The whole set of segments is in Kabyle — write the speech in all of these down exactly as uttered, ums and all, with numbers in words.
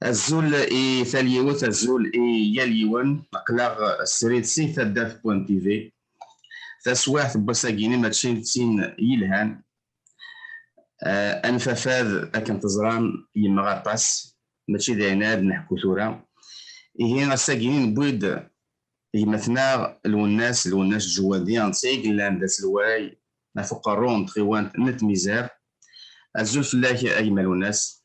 Azul i tal yiwet, azul i yal yiwen. Aql-aɣ srid si taddart point T V. Taswiɛt n wass-agi-ni mačči d tin yelhan. Eh, anfafad, akken teẓram, yemmeɣ aṭas. Mačči d ayen ara d-neḥku tura. Ihi, ass-agi-ni newwi-d gma-tneɣ Lwennas, Lwennas Ǧewwadi, netta i yellan d aselway ɣef uqerru n tɣiwant n Tmizar. Azul fell-ak, a gma Lwennas.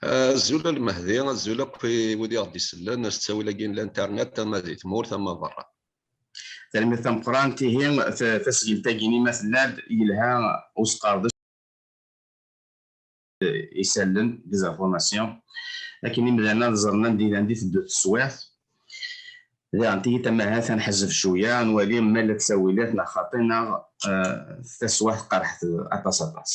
Azul a Lmehdi, azul akk i wid i ɣ-d-isellen s ttawil-agi n l'internet, ama di tmurt, ama berra. Tanemmirt tameqqrant. Ihi, ta-, tasgilt-agi-ni ma tella-d, yelha usqerdec isallen, des informations, akken imdanen ad ẓren anda i, anda i teddu teswiɛt. Daɣen, tigi tamahat ad nḥezzeb cwiya, ad nwali ma la ttawilat neɣ xaṭi, neɣ, eh, taswiɛt qerḥet aṭas, aṭas.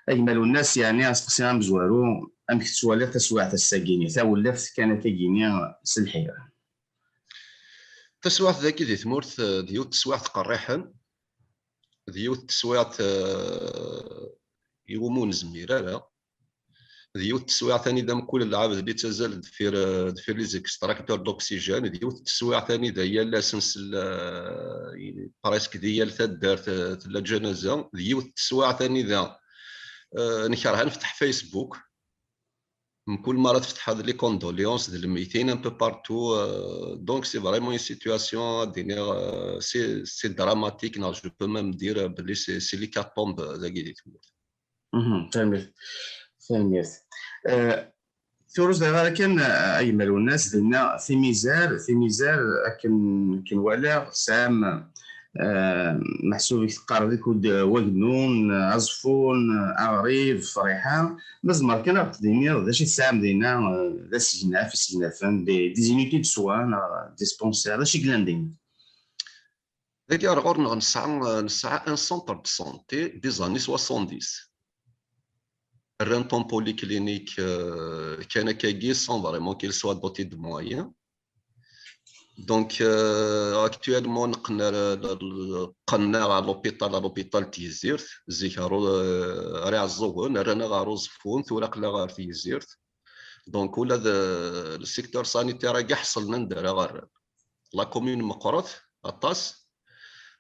A gma Lwennas, yeɛni asteqsi amezwaru, amek tettwaliḍ taswiɛt ass-agi-ni, tawlaft kan akkagi-ni s lḥir? Taswiɛt dagi di tmurt, eh, d yiwet teswiɛt qerriḥen, d yiwet teswiɛt, eh, iwumi ur nezmir ara, d yiwet teswiɛt anida mkul lɛebd li ttazal deffir, eh, deffir les extracteurs d'oxygène, d yiwet teswiɛt anida yal ass nsell, eh, presque di yal taddart, eh, tella ǧanaza, d yiwet teswiɛt anida, eh, nkerh ad nefteḥ Facebook. Mkul mara tfetḥeḍ les condoléances d lmeytin un peu partout, euh, donc c'est vraiment une situation, ad d-iniɣ, euh, c'est, c'est dramatique, neɣ je peux même dire, euh, belli c'est, c'est l'hécatombe, euh, dagi di tmurt. Mhm, tanemmirt. Tanemmirt. Euh, tura ur ẓriɣ ara kan, euh, a gma Lwennas, dinna Timizar, Timizar, akken, akken walaɣ, tesɛam, eh, meḥsub i teqqareḍ ikud, eh, Wagennun, eh, Aẓeffun, eh, Aɣrib, Friḥa. Ma tzemreḍ kan ad ɣ-d-tiniḍ d acu i tesɛam dinna, eh, d asegnaf, isegnafen, des, des unités de soins, neɣ dispensaires, d acu i yellan dinna? Dagi ar ɣur-neɣ nesɛa, nesɛa un centre de santé des années soixante-dix. Rran-t en polyclinique, euh, kan akkagi, sans vraiment qu'il soit doté de moyens. Donc, euh, actuellement, neqqen ar, qqen-aɣ ɣer l'hôpital, ɣer l'hôpital n Tizirt, zik ɣer, euh, ɣer Iɛeẓẓugen, rran-aɣ ɣer Uẓeffun, tura aql-aɣ ɣer Tizirt. Donc, ula d, euh, le secteur sanitaire-agi ḥeṣlen anda ara ɣ-rren. La commune meqqret aṭas.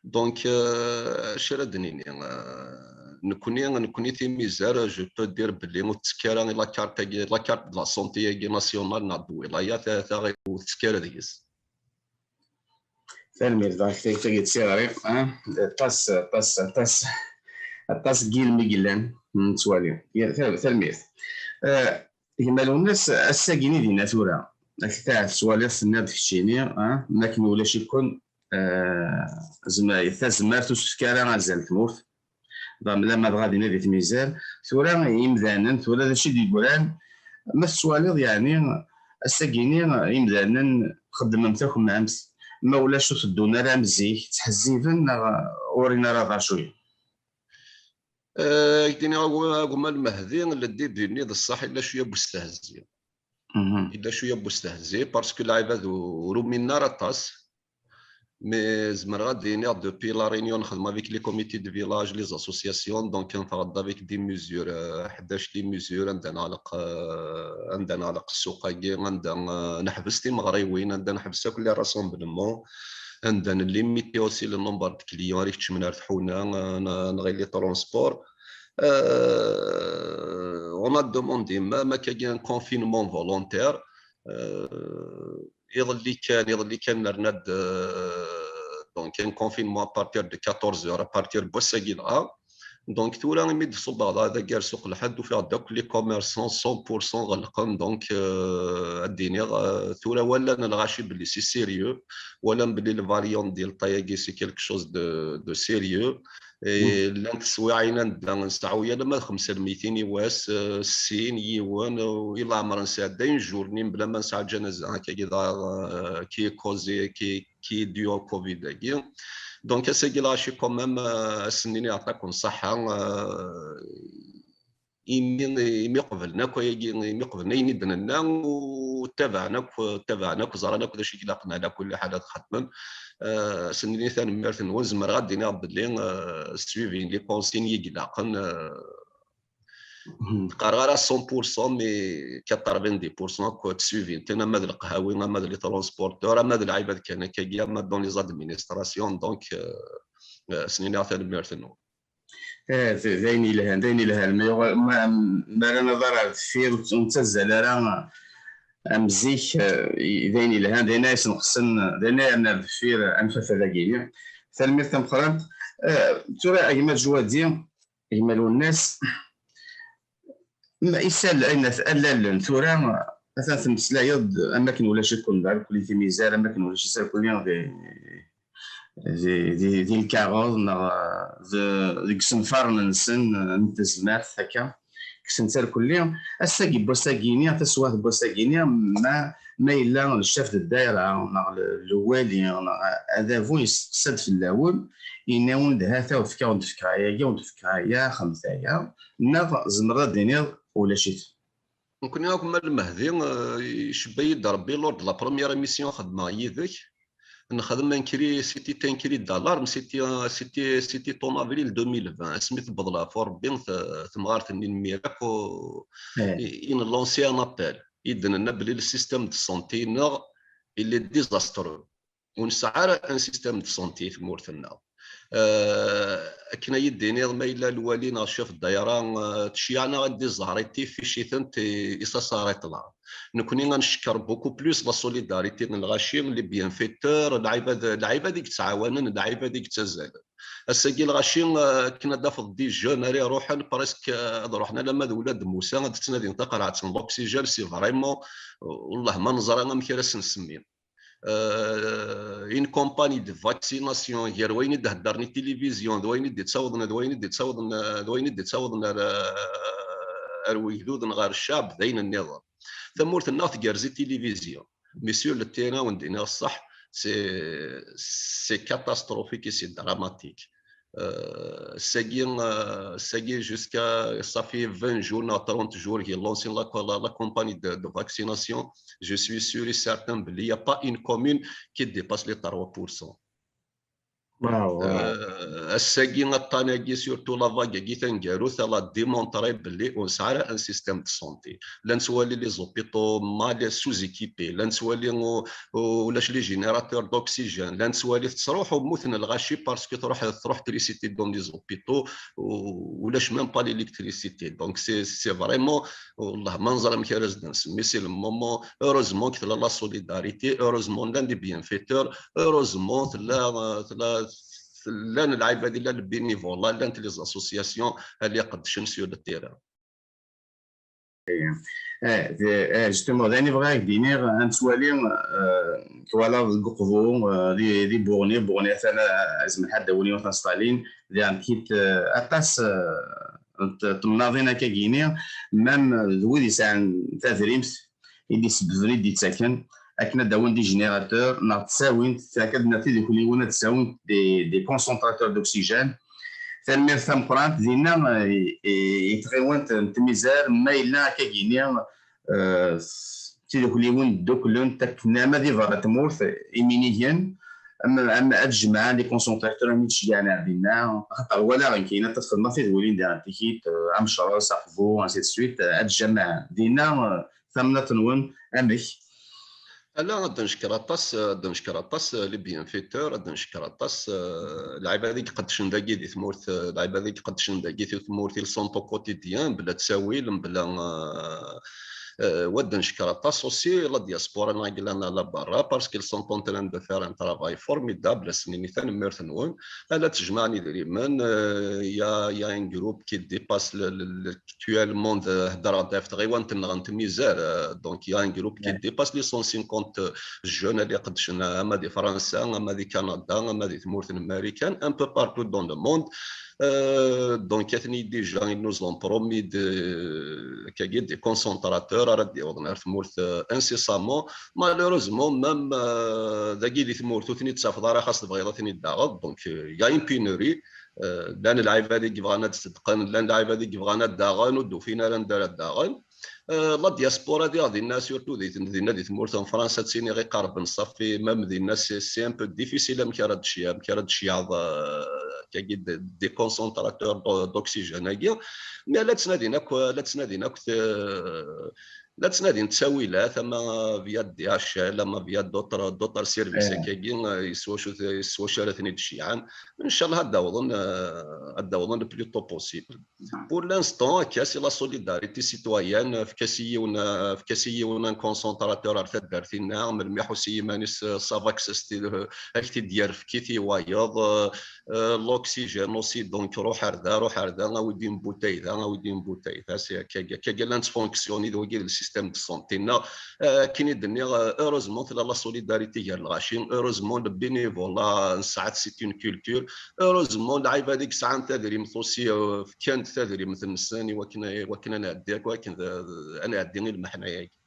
Donc, euh, acu ara d-nini? Euh, nekkni, nekkni Timizar, je peux dire belli ur tettekk ara i la carte-agi, la carte de la santé-agi nationale neɣ d wilaya, ta, ta, ur tettekk ara deg-s. Tanemmirt, donc, tagi, tagi d tiɣri, hein? Aṭas, aṭas, aṭas, aṭas n yilmig yellan, nettwali. Ya, ta-, tanemmirt. Euh, Gma Lwennas, ass-agi-ni dinna tura, ak-, ta-, tettwaliḍ, tenniḍ-d keččini, ah, ma akken ulac-iken, eh, zma-, tazmert ur s-tefki ara azal tmurt. Dɣa, ma dɣa dinna di Tmizar, tura imdanen, tura d acu i d-yeggran, ma tettwaliḍ, yeɛni, ass-agi-ni imdanen xeddmen takmamt, ma ulac ur teddun ara am zik, ttḥezziben neɣ ur rin ara d acu-yi? Eh, ak-d-iniɣ a gma, a gma Lmehdi, le début-nni d ṣṣeḥ, yella cwiya n westehzi. Mhm. Yella cwiya n westehzi, parce que lɛibad ur, ur uminen ara aṭas. Mais zemreɣ ad d-iniɣ, depuis La Réunion, nexdem avec les comités de village, les associations, donc neffeɣ-d avec des mesures, euh, ḥdac des mesures, anda neɣleq, euh, anda neɣleq ssuq-agi, anda, euh, neḥbes timeɣriwin, anda neḥbes akk les rassemblements, anda nlimiti aussi le nombre de clients ara ikeččmen ar tḥuna, euh, n-, neɣ les transports. Euh, on a demandé même akkagi un confinement volontaire. Euh, iḍelli kan, iḍelli kan nerna-d, euh, donc un confinement à partir de quatorze heures, à partir n wass-agi dɣa. Donc tura imi d-ṣubbeɣ dɣa dagi ar Suq Lḥedd, ufiɣ-d akk les commerçants cent pour cent ɣelqen. Donc, euh, ad d-iniɣ, euh, tura walan lɣaci belli c'est sérieux, walan belli le variant Delta-agi c'est quelque chose de, de sérieux. Et llant teswiɛin anda nseɛɛu alamma d xemsa lmitin i wass, euh, sin, yiwen, euh, i leɛmer nesɛedday journée mebla ma nesɛa ǧanaza, akkagi dɣa, euh, qui est causé, qui, qui est dû au covid-agi. Donc, ass-agi lɣaci quand même, euh, ass-nni iɛeṭṭa-ken ṣṣeḥḥa, euh, imi, imi qeblen akk ayagi, imi qeblen ayen i d-nenna, u ttabaɛen akk, ttabaɛen akk, ẓran akk d acu i ilaqen ɛla kulli ḥal ad xedmen. Euh, ass-nni tanemmirt-nwen, zemreɣ ad d-iniɣ belli, euh, suivin les consignes i ilaqen, euh, Qqareɣ ara cent pour cent, mais quatre-vingt-dix pour cent akk d suivi n tin, ama d leqhawi, ama d les transporteurs, ama d lɛibad kan akkagi, ama dans les administrations. Donc, euh, euh, s-nini-aɣ tanemmirt-nwen. Eh, d d ayen yelhan, d ayen yelhan. Ma yuɣal, ma, ma ara naḍar ar deffir, ur nettazzal ara am zik, eh, d ayen yelhan, d ayen ay yesneqsen, d ayen ay yerna ar deffir, eh, anfaf-agi. Tanemmirt tameqqrant. Eh, tura, a gma Ǧwadi, a gma Lwennas, ma isal ayen at allalen tura, atan temmeslayeḍ-d am akken ulac-iken d arkuli timizar, am akken ulac iserkuli di, di, di, di lkaɣeḍ neɣ d, deg isenfaren-nsen n tezmert akka, kksen-tt irkelli. Ass-agi n wass-agi-ni, taswiɛt n wass-agi-ni, ma, ma yella ccaf d ddayra neɣ l-, lwali neɣ adabu yesteqsa-d fell-awen, yenna-awen-d hata ur tefka, ur tefka ayagi, ur tefka aya, xemt aya, neɣ tzemreḍ ad d-tiniḍ ulac-it. Nekkni akk ma Lmehdi, euh, icebba-yi-d Rebbi lors de la première émission xedmeɣ yid-k. Nexdem un cri, c'était un cri d'alarme, c'était, euh, c'était, c'était en avril deux mille vingt. Asmi tewweḍ leɛfu Rebbi, t-, temɣart-nni n Miracle, i, i nlansi un appel. I d-nenna belli le système de santé-nneɣ, il est désastreux. Ur nesɛi ara un système de santé i tmurt-nneɣ. Euh, akken ay d-tiniḍ, ma yella lwali neɣ ccaf ddayra, euh, tceyyeɛ-aɣ-d des arrêtés, fiche-itent et, et ça s'arrête là. Nekkni ad ncekker beaucoup plus la solidarité n lɣaci, les bienfaiteurs, lɛibad, lɛibad i yettɛawanen, lɛibad i yettazzalen. Ass-agi lɣaci, euh, akken ad d-tafeḍ des jeunes ara iruḥen presque, euh, ad ruḥen alamma d Ulad Musa, ad ttnadin taqerɛet n l'oxygène, c'est vraiment, euh, wellah ma neẓra amek ara s-nsemmi. Euh, une campagne de vaccination, gar wayen i d-heddren i tilivizyon, d wayen i d-ittawḍen, d wayen i d-ittawḍen, d wayen i d-ittawḍen ar, ar wegdud neɣ ar ccɛeb, d ayen nniḍen. Tamurt-nneɣ tgerrez i tilivizyon. Mais sur le terrain, wen-d-iniɣ ṣṣeḥ, c'est, c'est catastrophique et c'est dramatique. Euh, sagi, euh, sagi jusqu'à, ça fait vingt jours, non, trente jours, j'ai lancé la, la, la campagne de, de vaccination. Je suis sûr et certain, il n'y a pas une commune qui dépasse les trois pour cent. Waaw, waaw. Euh, ass-agi, aṭṭan-agi, surtout la vague-agi taneggarut, elle a démontré belli ur nesɛi ara un système de santé. La nettwali les hôpitaux mal sous-équipés, la nettwali u-, u-, ulac les générateurs d'oxygène, la nettwali tettruḥu, mmuten lɣaci parce que truḥ, truḥ trisiti dans les hôpitaux, u-, ulac même pas l'électricité. Donc c'est, c'est vraiment, والله ما نزال amek ara s-d-nsemmi, c'est le moment, heureusement que tella la solidarité, heureusement llan des bienfaiteurs, heureusement tella, tella, llan lɛibad, llan les bénévoles, llan les associations اللي يقدشن sur le terrain. Eh, d-, eh, justement, d ayen i bɣiɣ ad k-d-iniɣ, ad nettwali, eh, twalaḍ deg uqbu, eh, di, di Buɣni, Buɣni atan, eh, azemḥ ad d-awin yiwet n Stalin, diɣen kit, eh, aṭas, eh, n t-, temnaḍin akka gini, même d wid yesɛan tadrimt i d-isebbeben, i d-ittaken, akken ad d-awin des générateurs, neɣ ttawin, akka d-nniɣ tidukliwin ad d-ttawin des, des concentrateurs d'oxygène. Tanemmirt tameqqrant, dinna, eh, i, i tɣiwant n tmizar, ma yella akka gini, eh, tidukliwin dduklent akken ama di berra tmurt, iminigen, am, am, ad jemɛen les concentrateurs, am i d-ceyyɛen ar dinna, axaṭer walaɣ nekk, ayen ad xedmeɣ tidwilin diɣen tikit, eh, Amecras, Aqbu, ainsi de suite, eh, ad jemɛen. Dinna, eh, tamnaḍt-nwen, amek? Ala, ad d-ncekker aṭas, ad d-ncekker aṭas, eh, les bienfaiteurs, ad d-ncekker aṭas, eh, lɛibad i iqeddcen dagi di tmurt, eh, lɛibad i iqeddcen dagi di tmurt, ils sont au quotidien, mebla ttawil, mebla, eh, eh, wa d-ncekker aṭas aussi la diaspora-nneɣ i yellan à la barra, parce qu'ils sont en train de faire un travail formidable, ass-nni tanemmirt-nwen. Ala ttejmaɛen idrimen, euh, il y a, il y a un groupe qui dépasse le, le, le, actuellement, de, heddreɣ-d ɣef tɣiwant-nneɣ n Tmizar, euh, donc il y a un groupe qui dépasse les cent cinquante jeunes اللي qeddcen ama di Fransa, ama di Canada, ama di tmurt n Marikan, un peu partout dans le monde. Euh, donc atni déjà, ils nous ont promis de, akkagi, des concentrateurs ara d-yawḍen ar tmurt, euh, incessamment. Malheureusement, même, euh, dagi di tmurt ur ten-id-tafeḍ ara, xas tebɣiḍ ad ten-id-taɣeḍ. Donc, euh, il y a une pénurie. Euh, llan lɛibad i yebɣan ad d-sedqen, llan lɛibad i yebɣan ad d-aɣen, ur d-ufin ara anda ara d-aɣen. Euh, la diaspora diɣ dinna, surtout di, dinna di tmurt n Fransa, ad ttiniɣ iqerben ṣafi, même dinna, c'est, c'est un peu difficile amek ara d-tecya-, amek ara d-tecyaḍ, euh, kagi d- des concentrateurs d'o- d'oxygène-agi. Mais la ttnadin akk, la ttnadin akk te- la ttnadin ttawilat, ama via D H L, ama via d'autres d'autres services akkagi, eh, s wacu t- s wacu ara ten-id-ceyyɛen. Ncallah ad d-awḍen, eh, ad d-awḍen le plus tôt possible. Pour l'instant, akka, c'est la solidarité citoyenne, efk-as i yiwen, efk-as i yiwen un concentrateur ar taddart-inna, melmi iḥuss i yiman-is, eh, ça va, ak-t-id-yerfek-it i wayeḍ, eh, eh, l'oxygène aussi, donc ruḥ ar da, ruḥ ar da, awi-d une bouteille da, awi-d une bouteille da, c'est akkagi, akkagi llan ttfonctionner d wagi d le système de santé-nneɣ. Eh, akken i d-nniɣ, eh, heureusement tella la solidarité gar lɣaci, heureusement le bénévolat, nesɛa-t, c'est une culture, heureusement lɛibad i yesɛan tadrimt aussi, eh, fkan-d tadrimt-nsen i wakken, i wakken ad nɛeddi, i wakken d- ad nɛeddi i lmeḥna-agi.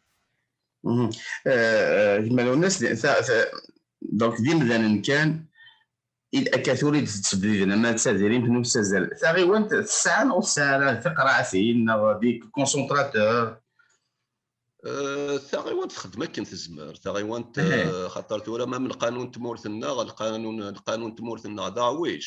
Mhm. Eh, eh, Gma Lwennas, ta- ta- donc d imdanen kan i d- akka tura i d-tettbedden ama d tadrimt n ussazzel. Taɣiwant tesɛa neɣ ur tesɛi ara tiqraɛtin neɣ des concentrateurs? Eh, taɣiwant txeddem akken tezmer. Taɣiwant, eh, xaṭer tura ma lqanun n tmurt-nneɣ, lqanun, lqanun n tmurt-nneɣ d aɛwij.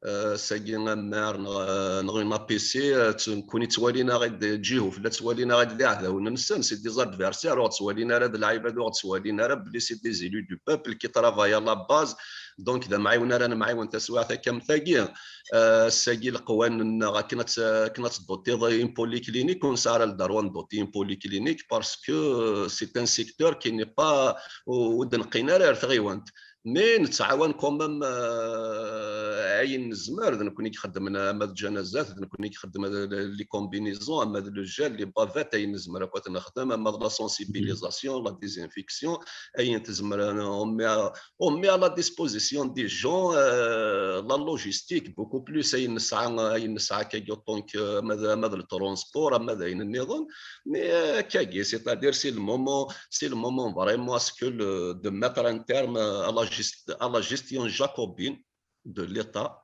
Eh, sagi amar neɣ, neɣ une A P C, eh, tt- nekkni ttwalin-aɣ-id ǧihuf, la ttwalin-aɣ-id d iɛdawen-nsen, c'est des adversaires, ur ɣ-ttwalin ara d lɛibad, ur ɣ-ttwalin ara belli c'est des élus du peuple qui travaillent à la base. Donc d amɛiwen ara nemɛiwen taswiɛt akka am tagi. Eh, sagi leqwanen-nneɣ akken ad tt- akken ad tdutiḍ une polyclinique, ur nesɛi ara le droit n doter une polyclinique parce que, euh, c'est un secteur qui n'est pas, ur d-neqqin ara ar tɣiwant. Mais nettɛawan quand même, euh, ayen nezmer, d nekkni i ixeddmen ama d ljanazat, d nekkni i ixeddmen les combinaisons, ama d le gel, les bavettes, ayen nezmer akk ad t-nexdem, ama d la sensibilisation, la désinfection, ayen tezmer, on met à, on met à la disposition des gens, euh, la logistique, beaucoup plus, ayen nesɛa, ayen nesɛa akkagi autant que, ama d, ama d le transport, ama d ayen nniḍen, mais, euh, akkagi, c'est-à-dire, c'est le moment, c'est le moment vraiment à ce que le, de mettre un terme à la gest- à la gestion jacobine de l'État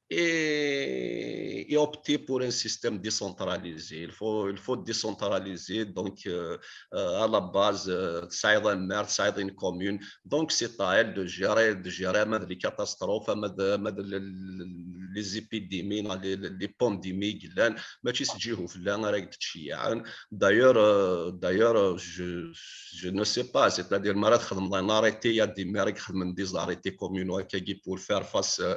et, et opter pour un système décentralisé. Il faut, il faut décentraliser, donc, euh, euh, à la base, euh, tesɛiḍ un maire, tesɛiḍ une commune, donc c'est à elle de gérer, de gérer ama d les catastrophes, ama d, ama d le- le- les épidémies, neɣ les, les pandémies i yellan, mačči s ǧihuf-nni ara k-d-ttceyyiɛen. D'ailleurs, euh, d'ailleurs, euh, je, je ne sais pas, c'est-à-dire, mi ara txedmeḍ un arrêté, il y a des maires qui xedmen des arrêtés communaux akkagi pour faire face, euh,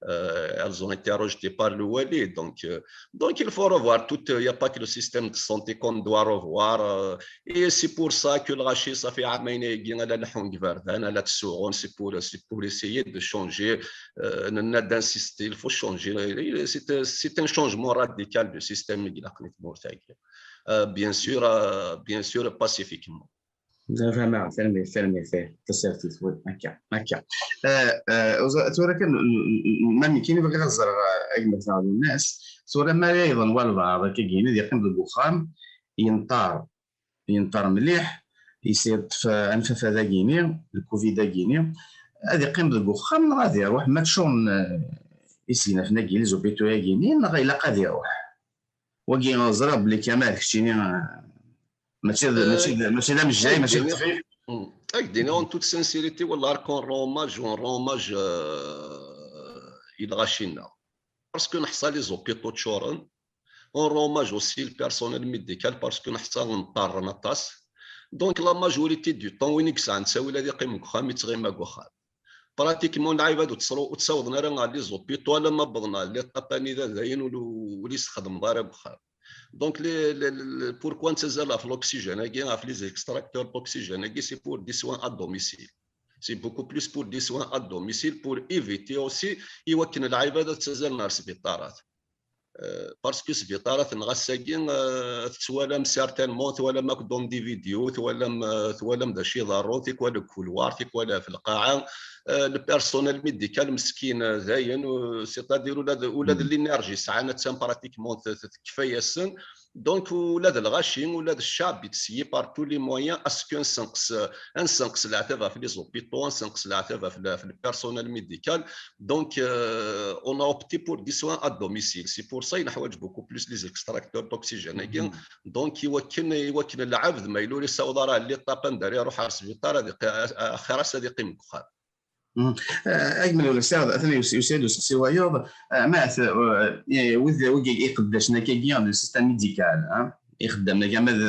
euh, elles ont été rejetées par le wali. Donc, euh, donc il faut revoir tout, il n'y a pas que le système de santé qu'on doit revoir, euh, et c'est pour ça que lɣaci ṣafi ɛamayen-agi ala leḥḥun deg iberdan, ala ttsuɣun, c'est pour, c'est pour essayer de changer, euh, nenna-d d'insister, il faut changer. C'est, c'est un changement radical du système i ilaqen i tmurt-agi. Euh, bien sûr, euh, bien sûr, pacifiquement. Fehmeɣ, tanemmirt, tanemmirt, eh, tasertit, wi, akka, akka. Eh, eh, uẓ- tura kan, m- m- ma nekkini bɣiɣ ad ẓreɣ, eh, agmat neɣ Lwennas, tura ma ara yeḍen walbeɛḍ akka gini ad yeqqim deg uxxam, yenṭer, yenṭer mliḥ, yesyeṭṭef, eh, anfaf-a dagini, le covid dagini, ad yeqqim deg uxxam neɣ ad iruḥ, ma tcuren, eh, isegnafen-agi, les hôpitaux-agi-ni, neɣ ilaq ad iruḥ? Wagi ẓriɣ belli Kamal keččini, eh, mačči d, mačči d, mačči d amejjay, mačči d ṭṭbib. Hmm. Ad k-d-iniɣ en toute sincérité, wallah, ar qu'on rend hommage, on rend hommage, euh, i lɣaci-nneɣ. Parce que neḥṣa les hôpitaux ččuren, on rend hommage aussi le personnel médical parce que neḥṣa nṭerren aṭas. Donc la majorité du temps, win i yesɛan ttawil ad yeqqim deg uxxam, yettɣima deg uxxam. Pratiquement lɛibad ur ttṣru-, ur ttawḍen ara ɣer les hôpitaux alamma wwḍen ɣer l'étape anida dayen ur, ur yessexdem ara deg uxxam. Donc, les, les, les, pourquoi nettazzal ɣef l'oxygène-agi, ɣef les extracteurs d'oxygène-agi, c'est pour des soins à domicile. C'est beaucoup plus pour des soins à domicile, pour éviter aussi i wakken lɛibad ad ttazzalen ɣer sbiṭarat. Euh, parce que sbiṭarat-nneɣ ass-agi, euh, tettwalam certainement, twalam akk dans des vidéos, twalam, euh, twalam d acu iḍerrun, tikwal deg couloir, tikwal ɣef lqaɛa. Euh, le personnel médical meskin, euh, dayen, euh, c'est-à-dire ula d, ula d l'énergie sɛan attan pratiquement t- t- tekfa-yasen. Donc ula d lɣaci, ula d ccab yettṣeyyi par tous les moyens à ce que nsenqes, ad nsenqes leɛtab ɣef les hôpitaux, ad nsenqes leɛtab ɣef le, ɣef le personnel médical. Donc, euh, on a opté pour des soins à domicile. C'est pour ça i neḥwaǧ beaucoup plus les extracteurs d'oxygène-agi. Donc, i wakken, i wakken lɛebd ma yella ur yessaweḍ ara ɣer l'étape anda ara iruḥ ɣer sbiṭar, ad iqi-, a- a- axir-as ad yeqqim deg uxxam. Agmel ulac, atan yusa-d useqsi wayeḍ. Ahat wid wigi iqeddacen akkagi n le système médical, ixeddamen akka ama d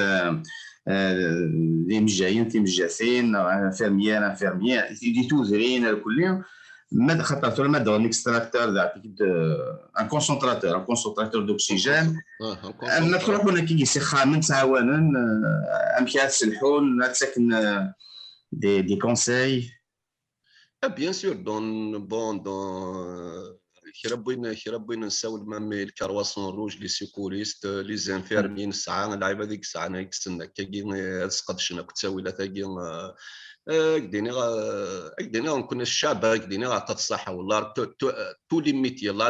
d imejjayen, timejjatin, infirmière, infirmier, di tudrin, irkelli, ma d xaṭer tura ma d un extracteur, un concentrateur, un concentrateur d'oxygène, ma ttruḥun akkagi s ixxamen, ttɛawanen, amek ara t-sselḥun, ad ttaken des conseils. Ah, bien sûr, dans, bon, dans, kra n wayen, kra n wayen nessawel, même les croissants rouges, les secouristes, les infirmiers, nesɛa lɛibad i yesɛan, i yessnen akkagi ad sqedcen akk ttawilat-agi. Ad k-d-iniɣ, ad k-d-iniɣ, nekkni ccɛeb, ad k-d-iniɣ, aɛṭat ṣṣaḥa, wallah, tous les métiers, la,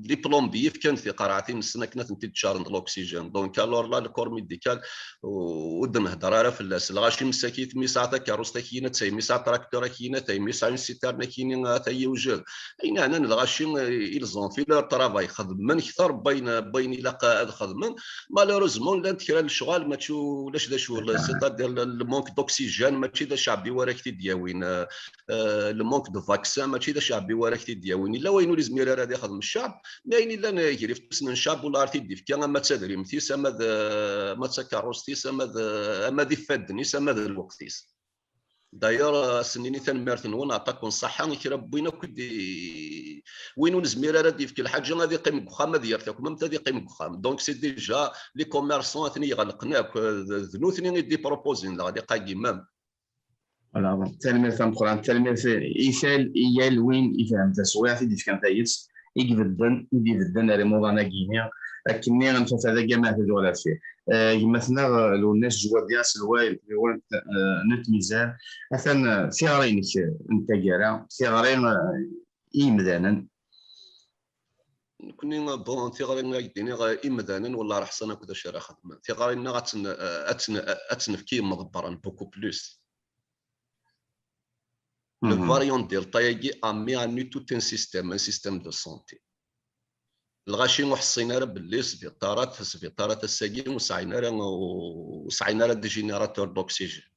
les plombiers fkan tiqerɛatin-nsen akken ad tent-id-ččaren d l'oxygène. Donc, alors là, le corps médical, ur d-nehder ara fell-as. Lɣaci msakit, mi yesɛa takerrust akkin atay, mi yesɛa traktur akkin atay, mi yesɛa une citerne akkin atay yewjed. Ayen yeɛnan lɣaci, ils ont fait leur travail, xedmen kter n wayen, n wayen ilaq ad xedmen. Malheureusement, llant kra n lecɣal, mačči ulac d acu, c'est-à-dire le manque d'oxygène, mačči d aceɛbi wara k-t-id-yawin, le manque de vaccin, mačči d aceɛbi wara k-t-id-yawin. Yella wayen ur izmir ara ad ixdem cceɛb, mais ayen illan gar iftusen n cceɛb, ula ar t-id-ifka, ama d tadrimt-is, ama d, ama d takerrust-is, ama d, ama d ifadden-is, ama d lweqt-is. D'ailleurs, ad sen-nini tanemmirt-nwen, aṭak n ṣṣaḥa i kra n win akk i d-, win ur nezmir ara ad d-yefk lḥaǧa, ad iqqim deg uxxam, ad yerr takmamt, ad iqqim deg uxxam. Donc, c'est déjà les commerçants, atni iɣelqen akk, d, d nutni i d-iproposin leɣliq-agi même. Voilà, bon. Tanemmirt tameqqrant, tanemmirt i tal, i yal win ifhem taswiɛt i d-ifkan tayet, i ibedden, i d-ibedden ar imuḍan-agi-nni, akkenni nfata d agama ad ɣer deffir. Eh, gma-tneɣ, eh, Lwennas Jwadi, aselway n tɣiwant, eh, n At Mizar, atan, eh, tiɣri-inek, eh, n taggara, tiɣri, eh, i yimdanen. Nekkni, bon, tiɣri ad k-d-iniɣ, eh, imdanen, wallah ar ḥṣan akk d acu ara xedmen. Tiɣri-nneɣ ad ten-, eh, ad ten-, eh, ad tt-nefk i yimḍebbren, beaucoup plus. Le variant Delta-agi a mis à nu tout un système, un système de santé. Lɣaci ur ḥṣin ara belli sbiṭarat, sbiṭarat ass-agi ur sɛin ara, ur sɛin ara des générateurs d'oxygène.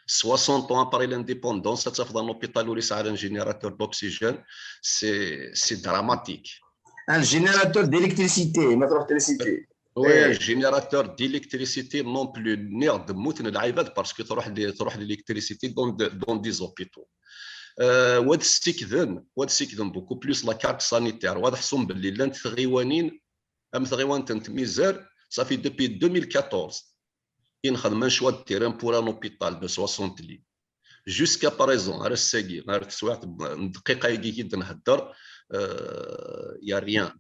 Soixante ans après l'indépendance, ad tafeḍ un hôpital ur yesɛi ara un générateur d'oxygène, c'est, c'est dramatique. Un générateur d'électricité, ma tṛuḥ trisiti. Oui, générateur d'électricité non plus. Nniɣ-d mmuten lɛibad parce que tṛuḥ li-, tṛuḥ l'électricité dans de-, dans des hôpitaux. Euh, wa d ssikden, wa d ssikden beaucoup plus la carte sanitaire. Wa d ḥṣun belli llant tɣiwanin, am tɣiwant n Tmizar, ça fait depuis deux mille quatorze i nxeddem un choix de terrain pour un hôpital de soixante lits. Jusqu'à présent, ar ass-agi, ar teswiɛt n dqiqa-agi i d-nhedder, euh, y a rien.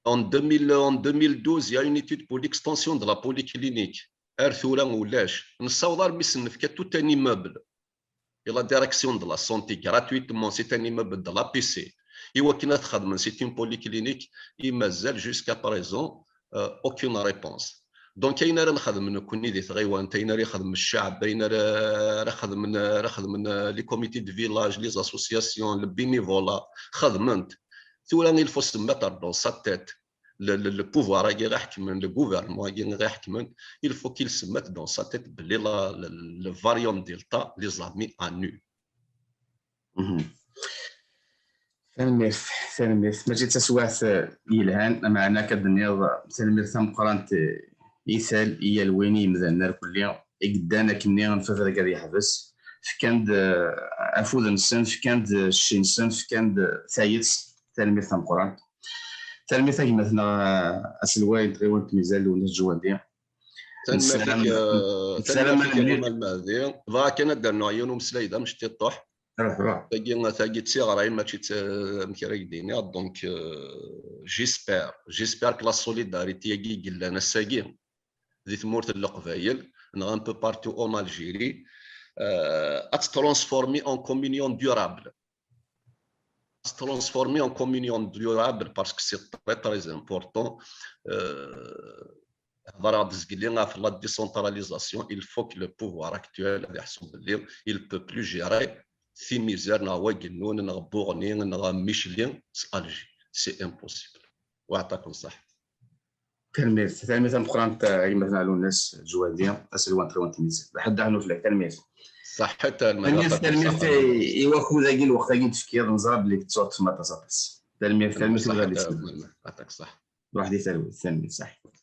En deux mille, en deux mille douze, il y a une étude pour l'extension de la polyclinique. Ar tura ulac. Nessaweḍ armi s-nefka tout un immeuble et la direction de la santé gratuitement, c'est un immeuble de l'A P C. I wakken ad xedmen, c'est une polyclinique, i mazal jusqu'à présent, euh, aucune réponse. Donc, ayen ara nxedm nekkni di tɣiwant, ayen ara ixdem cceɛb, ayen ara, ara xedmen, ara xedmen, euh, les comités de village, les associations, le bénévolat, xedmen-t. Tura, il faut se mettre dans sa tête. Le, le, le pouvoir-agi i ɣ-iḥekmen, le gouvernement-agi i ɣ-iḥekmen, il faut qu'il se mette dans sa tête belli la, le, le variant Delta les a mis à nu. Tanemmirt, tanemmirt. Mačči d taswiɛt, eh, yelhan, ameɛna akka d-tenniḍ, tanemmirt tameqqrant, eh, i tal, i yal win, i yimdanen irkelli, i yeddan akkenni, nfata deg ad yeḥbes. Fkan-d, eh, afud-nsen, fkan-d, eh, cci-nsen, fkan-d, eh, tayet. Tanemmirt tameqqrant. Tanemmirt a gma-tneɣ, eh, aselway n tɣiwant n Mizar, Lwennas Jwadi. Tanemmirt-ik, eh, tanemmirt-ik a gma Lmehdi. Bɣiɣ kan ad d-rnuɣ yiwen umeslay d amecṭiṭuḥ. Ruḥ, ruḥ. Tagi, tagi d tiɣri, mačči d ta-, amek ara k-d-iniɣ. Donc, euh, j'espère, j'espère que la solidarité-agi i yellan ass-agi di tmurt n Leqbayel, neɣ un peu partout en Algérie, euh, ad tt-transformer en communion durable. Ad tt-transformer en communion durable parce que c'est très, très important. Euh, Hedreɣ-d zgelli ɣef la décentralisation. Il faut que le pouvoir actuel ad iḥsu belli il peut plus gérer Timizar neɣ Wagennun neɣ Buɣni neɣ Micli s Alger. C'est impossible. Waɛṭakum ṣṣeḥḥa. Tanemmirt, tanemmirt tameqqrant, a gma-tneɣ Lwennas Ǧwadi, aselway n tɣiwant n Mizan. Ḥedd aḥnu fell-ak, tanemmirt. Ṣaḥḥit a Lmahdi. Tanemmirt, tanemmirt i wakk dagi, lweqt-agi d-tefkiḍ, neẓra belli tettwaṭṭfem aṭas aṭas. Tanemmirt, tanemmirt i wid aɣ-d-yeslen. Ruḥ di talwit, tanemmirt, ṣaḥḥit.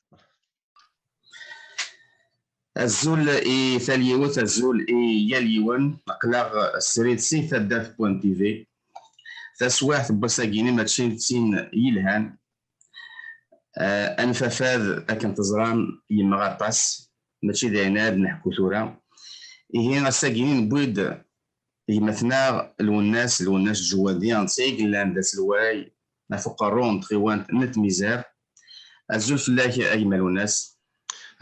Azul i tal yiwet, azul i yal yiwen. Aql-aɣ srid si taddart point T V. Taswiɛt n wass-agi-ni mačči d tin yelhan. Uh, anfafad akken teẓram yemmeɣ aṭas, mačči d ayen ara d-neḥku tura. Ihi ass-agi-ni newwi-d gma-tneɣ Lwennas, Lwennas Ǧewwadi, netta i yellan d aselway ɣef uqerru n tɣiwant n At Mizar. Azul fell-ak a gma Lwennas.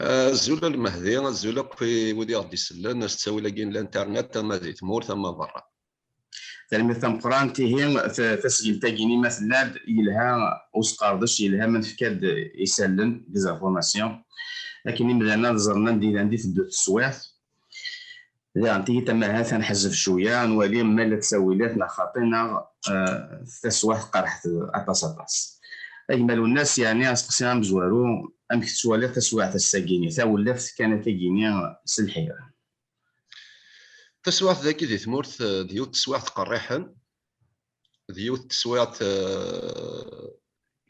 Azul a Lmehdi, azul akk i wid i ɣ-d-isellen s ttawil-agi n l'internet, ama di tmurt ama berra. Tanemmirt tameqqrant. Ihi tasgilt-agi-ni ma tella-d yelha usqerdec, yelha ma nefka-d isallen, des informations, akken imdanen ad ẓren anda i d-, anda i teddu teswiɛt. Daɣen tigi tamahat ad nḥezzeb cwiya, ad nwali ma la ttawilat neɣ xaṭi neɣ taswiɛt qerḥet aṭas aṭas. A gma Lwennas, yeɛni asteqsi amezwaru, amek tettwaliḍ taswiɛt ass-agi-ni, tawlaft kan akkagi-ni s lḥir? Taswiɛt dagi di tmurt d yiwet teswiɛt qerriḥen, d yiwet teswiɛt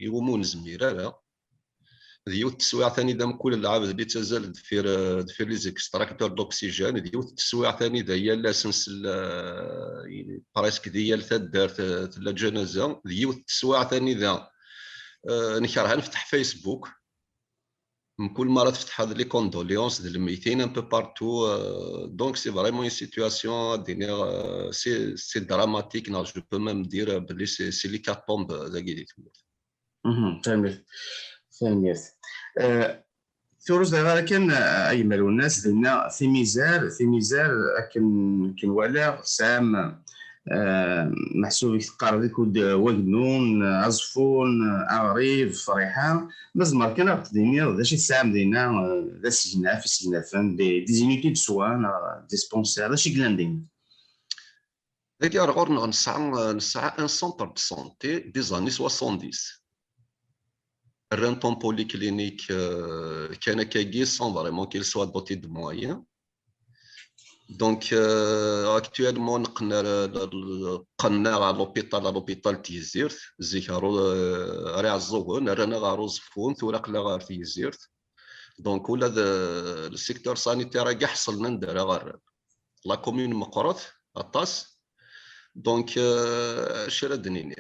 iwumi ur nezmir ara, d yiwet teswiɛt anida mkul lɛebd li ttazal deffir deffir les extracteurs d'oxygène, d yiwet teswiɛt anida yal ass nsell presque di yal taddart tella ǧanaza, d yiwet teswiɛt anida nkerh ad nefteḥ Facebook. Mkul mara tfetḥeḍ les condoléances d lmeytin un peu partout, donc c'est vraiment une situation ad d-iniɣ c'est dramatique, neɣ je peux même dire belli c'est l'hécatombe dagi di tmurt. Tanemmirt, tanemmirt. Tura ur ẓriɣ ara kan a gma Lwennas, dinna timizar, timizar akken akken walaɣ tesɛam meḥsub i teqqareḍ ikud wagennun, aẓeffun, aɣrib, friḥa. Ma tzemreḍ kan ad ɣ-d-tiniḍ d acu i tesɛam dinna d asegnaf, isegnafen, des unités de soins neɣ dispensaires, d acu i yellan dinna? Dagi ar ɣur-neɣ nesɛa nesɛa un centre de santé des années soixante-dix. Rran-t en polyclinique kan akkagi sans vraiment qu'il soit doté de moyens. Donc actuellement neqqen ar l'hôpital, à l'hôpital Tizirt, zik ar Iɛeẓẓugen, rran-aɣ ar Uẓeffun, tura aql-aɣ ar Tizirt. Donc ula d le secteur sanitaire-agi ḥeṣlen anda ara ɣ-rren. La commune meqqret aṭas. Donc acu ara d-nini,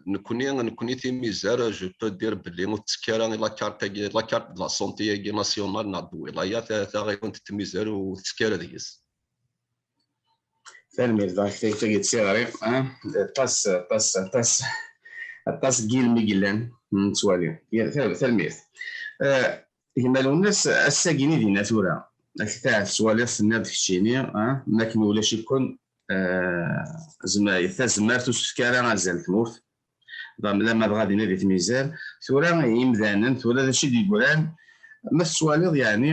nekkni nekkni timizar, je peux dire belli ur tettekki ara i la carte-agi, la carte de la santé-agi nationale neɣ de wilaya, taɣiwant n tmizar ur tettekki ara deg-s. Tanemmirt, donc tagi d tiɣri aṭas aṭas aṭas aṭas n yilmig yellan nettwali. Tanemmirt. Gma Lwennas, ass-agi-ni dinna tura, ak tettwaliḍ tenniḍ keččini, ma akken ulac-iken tazmert ur s-tefki ara azal tmurt. Lamma dɣa dinna di tmizar, tura imdanen, tura d acu i d-yeggran, ma tettwaliḍ yeɛni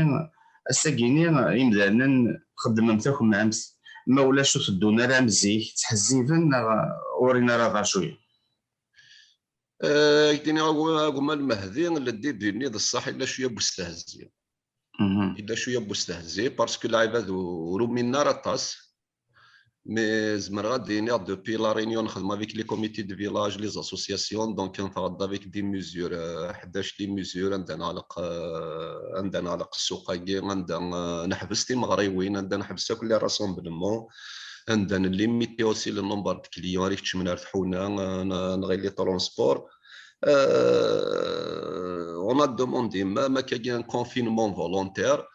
ass-agi-ni imdanen xeddmen takemmamt, ma ulac ur teddun ara am zik, ttḥezziben neɣ ur rin ara d acu-yi? Ak-d-iniɣ a gma Lmehdi, le début-nni d ṣṣeḥ, yella cwiya n westehzi. Yella cwiya n westehzi parce que lɛibad ur uminen ara aṭas. Mais zemreɣ ad d-iniɣ depuis La Réunion nexdem avec les comités de village, les associations, donc neffeɣ-d avec des mesures, ḥdac des mesures, anda neɣleq anda neɣleq ssuq-agi, anda neḥbes timeɣriwin, anda neḥbes akk les rassemblements, anda nlimiti aussi le nombre de clients ara ikeččmen ar tḥuna, neɣ les transports. On a demandé même akkagi un confinement volontaire.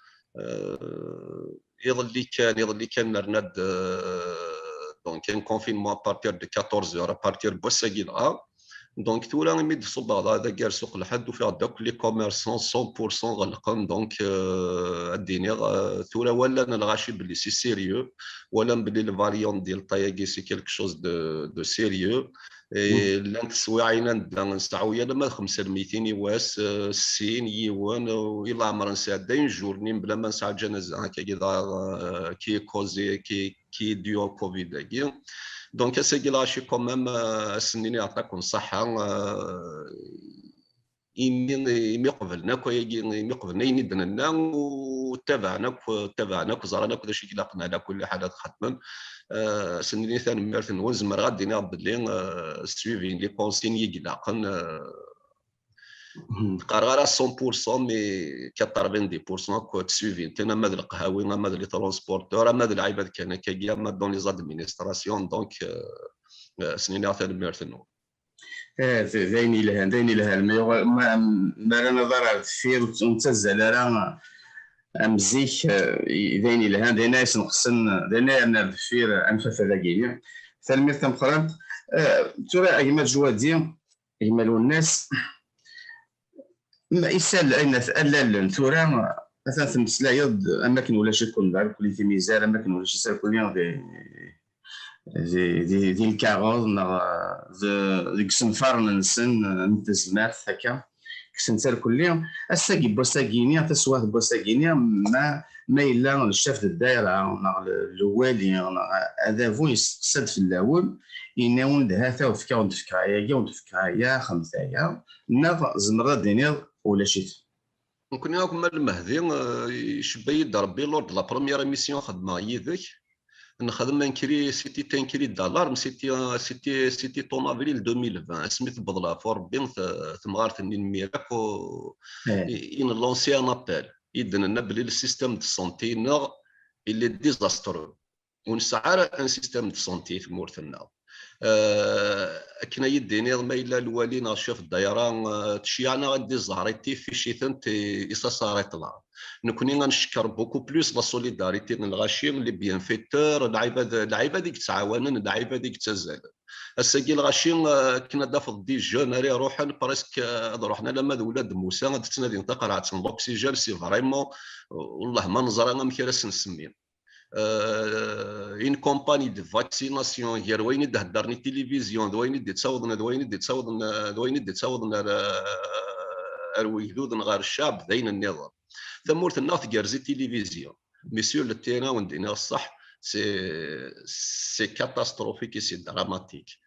Iḍelli kan, iḍelli kan nerna-d donc un confinement à partir de quatorze heures, à partir n wass-agi dɣa. Donc tura imi d-ṣubbeɣ dɣa dagi ar ssuq lḥedd, ufiɣ-d akk les commerçants cent pour cent ɣelqen. Donc ad d-iniɣ tura walan lɣaci belli c'est sérieux, walan belli le variant Delta-agi c'est quelque chose de de sérieux. Llant teswiɛin anda nseɛɛu alamma d xemsa lmeytin i wass, sin, yiwen, i leɛmer nesɛedda une journée mebla ma nesɛa ǧanaza, akkagi dɣa qui est causé, qui qui est dû au covid-agi. Donc ass-agi lɣaci quand même ass-nni yeɛṭi-ken ṣṣeḥḥa. imi, imi qeblen akk ayagi, imi qeblen ayen i d-nenna, u ttabaɛen akk, ttabaɛen akk, ẓran akk d acu i ilaqen ɛla kulli ḥal ad xedmen. Eh, sen-nini tanemmirt-nwen, zemreɣ ad d-iniɣ belli, eh, suivin les consignes i ilaqen, eh, qqareɣ ara cent pour cent, mais quatre-vingt-dix pour cent akk ttsuivin-ten, ama d leqhawi, ama d les transporteurs, ama d lɛibad kan akkagi, ama dans les administrations, donc, eh, eh, sen-iniɣ tanemmirt-nwen. Eh, d d ayen yelhan, d ayen yelhan. Mi yuɣal, ma, mi ara naḍar ar deffir, ur tt-, ur nettazzal ara am zik, eh, d ayen yelhan, d ayen ay yesneqsen, d ayen ay yerna ar deffir, eh, anfafad-agi-ni. Tanemmirt tameqqrant. Eh, tura, a gma Ǧwadi, a gma Lwennas, ma isal ayen at-, allalen tura, atan temmeslayeḍ-d am akken ulac-iken d arkuli timizar, am akken ulac isarkuli di, di, di, di lkaɣeḍ neɣ d-, deg isenfaren-nsen n tezmert akka, kksen-tt arkelli. Ass-agi n wass-agi-ni, taswiɛt n wass-agi-ni, ma, ma yella le chef de daïra neɣ le, lwali neɣ adabu yesteqsa-d fell-awen, yenna-awen-d hata ur fkiɣ, ur d-fkiɣ ayagi, ur d-fkiɣ aya, axemt aya, neɣ tzemreḍ ad d-tiniḍ ulac-it. Nekkni akk ma Lmehdi, eh, icebba-yi-d Rebbi lors de la première émission xedmeɣ yid-k. Nexdem un cri, c'était un cri d'alarme, c'était, c'était, c'était en avril deux mille vingt, asmi tewweḍ leɛfu Rebbi t-, temɣart-nni n Miracle, u i, i nlansi un appel. I d-nenna belli le système de santé-nneɣ, il est désastreux. Ur nesɛi ara un système de santé i tmurt-nneɣ. Euh, akken ay d-tiniḍ, ma yella lwali neɣ chef de daïra, euh, tceyyeɛ-aɣ-d di zzher i tif, ici-tent i, i ça s'arrête là. Nekkni ad ncekker beaucoup plus la solidarité n lɣaci, les bienfaiteurs, lɛibad, lɛibad i yettɛawanen, lɛibad i yettazzalen. Ass-agi lɣaci, euh, akken ad d-tafeḍ des jeunes ara iruḥen presque, euh, ad ruḥen alamma d Ulad Musa, ad ttnadin taqerɛet n l'oxygène, c'est vraiment, euh, wellah ma neẓra amek ara s-nsemmi. Euh, une campagne de vaccination, gar wayen i d-heddren i tilivizyu, d wayen i d-ittawḍen, d wayen i d-ittawḍen, d wayen i d-ittawḍen ar, ar wegdud neɣ ar ccɛeb, d ayen nniḍen. Tamurt-nneɣ tgerrez i tilivizyu. Mais sur le terrain, wen-d-iniɣ ṣṣeḥ, c'est, c'est catastrophique et c'est dramatique.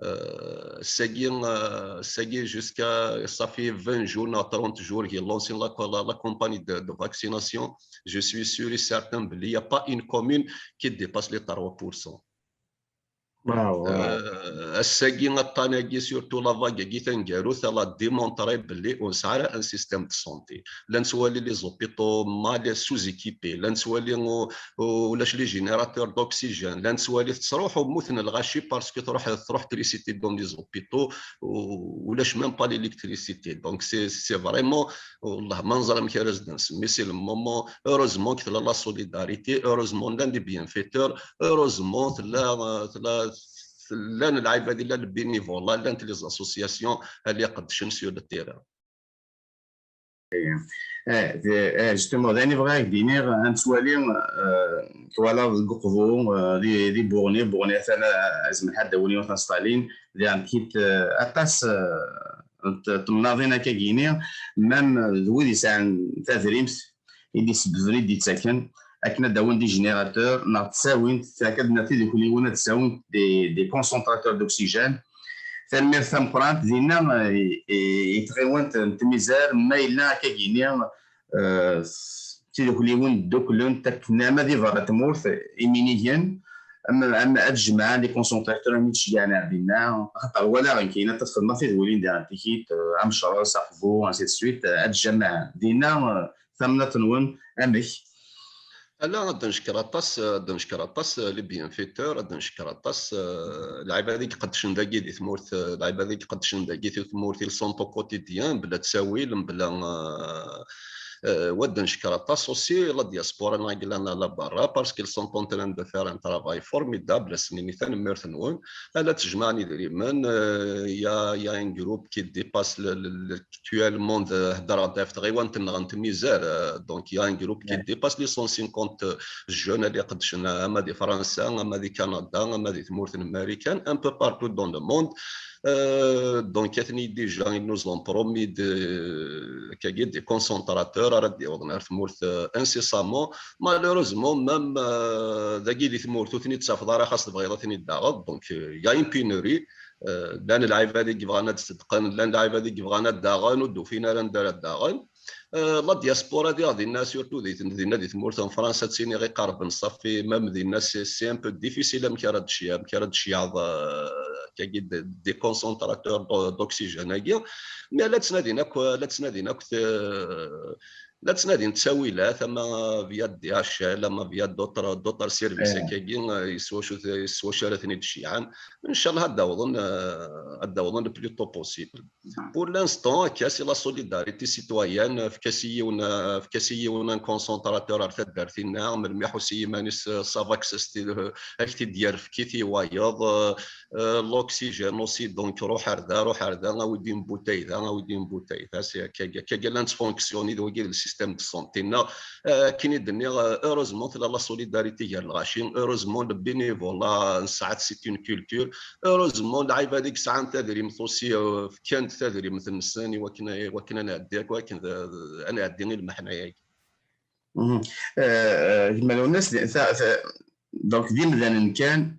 Euh, sagi, euh, sagi jusqu'à, ça fait vingt jours, non, trente jours, j'ai lancé la, la, la campagne de, de vaccination. Je suis sûr et certain, il n'y a pas une commune qui dépasse les trois pour cent. Bravo, bravo. Euh, ass-agi, aṭṭan-agi, surtout la vague-agi taneggarut, elle a démontré belli ur nesɛi ara un système de santé. La nettwali les hôpitaux mal sous-équipés, la nettwali u-, u-, ulac les générateurs d'oxygène, la nettwali tettruḥu, mmuten lɣaci parce que tṛuḥ, tṛuḥ trisiti dans les hôpitaux, u-, ulac même pas l'électricité. Donc c'est, c'est vraiment, والله ما نزر amek ara s-d-nsemmi, c'est le moment. Heureusement que tella la solidarité, heureusement llan des bienfaiteurs, heureusement tella, tella, llan lɛibad, llan le bénévolat, llan les associations اللي iqeddcen sur le terrain. Eh, d-, eh, justement, d ayen i bɣiɣ ad k-d-iniɣ, ad nettwali, eh, twalaḍ deg uqbu, eh, di, di Buɣni, Buɣni atan, eh, azemḥ ad d-awin yiwet n Stalin, diɣen kit, eh, aṭas, eh, n t-, temnaḍin akka gini, même d wid yesɛan tadrimt i d-isebbeben, i d-ittaken, akken ad d-awin des générateurs, neɣ ttawin, akka d-nniɣ tidukliwin ad d-ttawin des, des concentrateurs d'oxygène. Tanemmirt tameqqrant, dinna, eh, i, i tɣiwant n tmizar, ma yella akka gini, eh, tidukliwin dduklent akken ama di berra tmurt, iminigen, am, am, ad jemɛen les concentrateurs, am i d-ceggɛen ar dinna, axaṭer walaɣ nekk, ayen ad txedmeḍ tidwilin diɣen tikit, eh, am Cres, Aqbu, ainsi de suite, eh, ad jemɛen. Dinna, eh, tamnaḍt-nwen, amek? Ala, ad d-ncekker aṭas, ad d-ncekker aṭas, eh, les bienfaiteurs, ad d-ncekker aṭas, eh, lɛibad i iqeddcen dagi di tmurt, eh, lɛibad i iqeddcen dagi di tmurt, ils sont au quotidien, bla ttawil, bla, eh, eh, wa d-ncekker aṭas aussi la diaspora neɣ i yellan à la barra, parce qu'ils sont en train de faire un travail formidable, ass-nni tanemmirt-nwen, ala ttejmaɛen idrimen, eh, il y a, il y a un groupe qui dépasse le, le, le, actuellement, de, heddreɣ-d ɣef tɣiwant-nneɣ n tmizar, eh, donc il y a un groupe qui dépasse les cent cinquante jeunes اللي iqeddcen ama di Fransa, ama di Canada, ama di tmurt n Marikan, un peu partout dans le monde. Euh, donc, atni déjà, ils nous ont promis de, akkagi, des concentrateurs, ara d-yawḍen ar tmurt, euh, incessamment. Malheureusement, même, euh, dagi di tmurt, ur ten-id-tafeḍ ara, xas tebɣiḍ ad ten-id-taɣeḍ. Donc, euh, il y a une pénurie. Eh, llan lɛibad i yebɣan ad d-sedqen, llan lɛibad i yebɣan ad d-aɣen, ur d-ufin ara anda ara d-aɣen. Eh, la diaspora diɣ dinna, surtout di, dinna di tmurt n Fransa, ad ttiniɣ iqerben ṣafi, même dinna, c'est, c'est un peu difficile amek ara d-tecyaḍ, amek ara d-tecyaḍ, eh, akkagi d-, des concentrateurs d'o-, d'oxygène-agi. Mais la ttnadin akk, la ttnadin akk te-, la ttnadin ttawilat, ama via D H L, ama via d'autres, d'autres services, eh, akkagi, eh, s wacu t-, s wacu ara ten-id-ceyyɛen. Ncallah ad d-awḍen, eh, ad d-awḍen le plus tôt possible. Pour l'instant, akka, c'est la solidarité citoyenne, efk-as i yiwen, efk-as i yiwen un concentrateur ar taddart-inna, melmi iḥuss i yiman-is, eh, ça va, ak-t-id-yerr, efk-it i wayeḍ, eh, eh, l'oxygène aussi, donc ruḥ ar da, ruḥ ar da, awi-d une bouteille da, awi-d une bouteille da, c'est akka, akka, akka la nettfonctionner d wagi d le système de santé-nneɣ. Eh, akken i d-nniɣ, eh, heureusement tella la solidarité gar lɣaci, heureusement le bénévolat, nesɛa-t, c'est une culture, heureusement lɛibad i yesɛan tadrimt aussi, eh, fkan-d tadrimt-nsen i wakken, i wakken ad nɛeddi, i wakken d, d, ad nɛeddi i lmeḥna-agi. Mhm. Eh, eh, gma Lwennas, ta-, ta-, donc d imdanen kan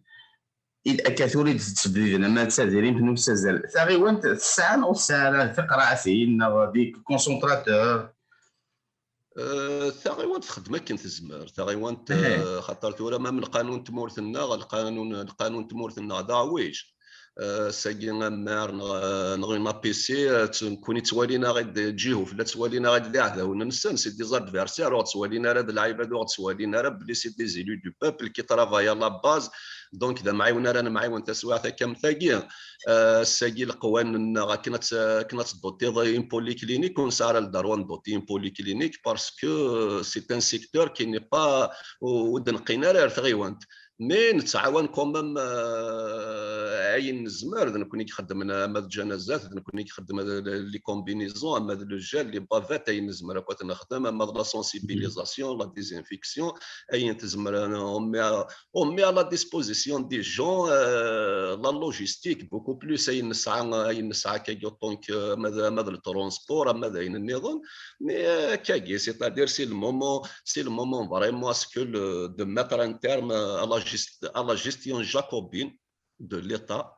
i d-, akka tura i d-tettbedden, ama d tadrimt n usazal. Taɣiwant tesɛa neɣ ur tesɛi ara tiqraɛtin neɣ des concentrateurs? Eh, taɣiwant txeddem akken tezmer. Taɣiwant, eh, xaṭer tura ma lqanun n tmurt-nneɣ, lqanun, lqanun n tmurt-nneɣ d aɛwij. Eh, sagi ammer neɣ, neɣ une A P C, eh, tt-, nekkuni ttwalin-aɣ-id, ǧihu fell-a ttwalin-aɣ-id d iɛdawen-nsen, c'est des adversaires, ur ɣ-ttwalin ara d lɛibad, ur ɣ-ttwalin ara belli c'est des élus du peuple qui travaillent à la base. Donc d amɛiwen ara nemɛiwen taswiɛt akka am tagi. Eh, ass-agi leqwanen-nneɣ akken ad tt-, akken ad tdutiḍ une polyclinique, ur nesɛi ara le droit ad nduti une polyclinique parce que, euh, c'est un secteur qui n'est pas, ur, ur d-neqqin ara ar tɣiwant. Mais nettɛawan quand même, euh, ayen nezmer, d nekkni i ixeddmen ama d ljanazat, d nekkni i ixeddmen les combinaisons, ama d le gel, les bavettes, ayen nezmer akk ad t-nexdem, ama d la sensibilisation, la désinfection, ayen tezmer, on met, on met à la disposition des gens, euh, la logistique, beaucoup plus ayen nesɛa, ayen nesɛa akkagi autant que, ama d, ama d le transport, ama d ayen nniḍen. Mais, euh, akkagi, c'est-à-dire, c'est le moment, c'est le moment vraiment à ce que le, de mettre un terme à la gest-, à la gestion jacobine de l'État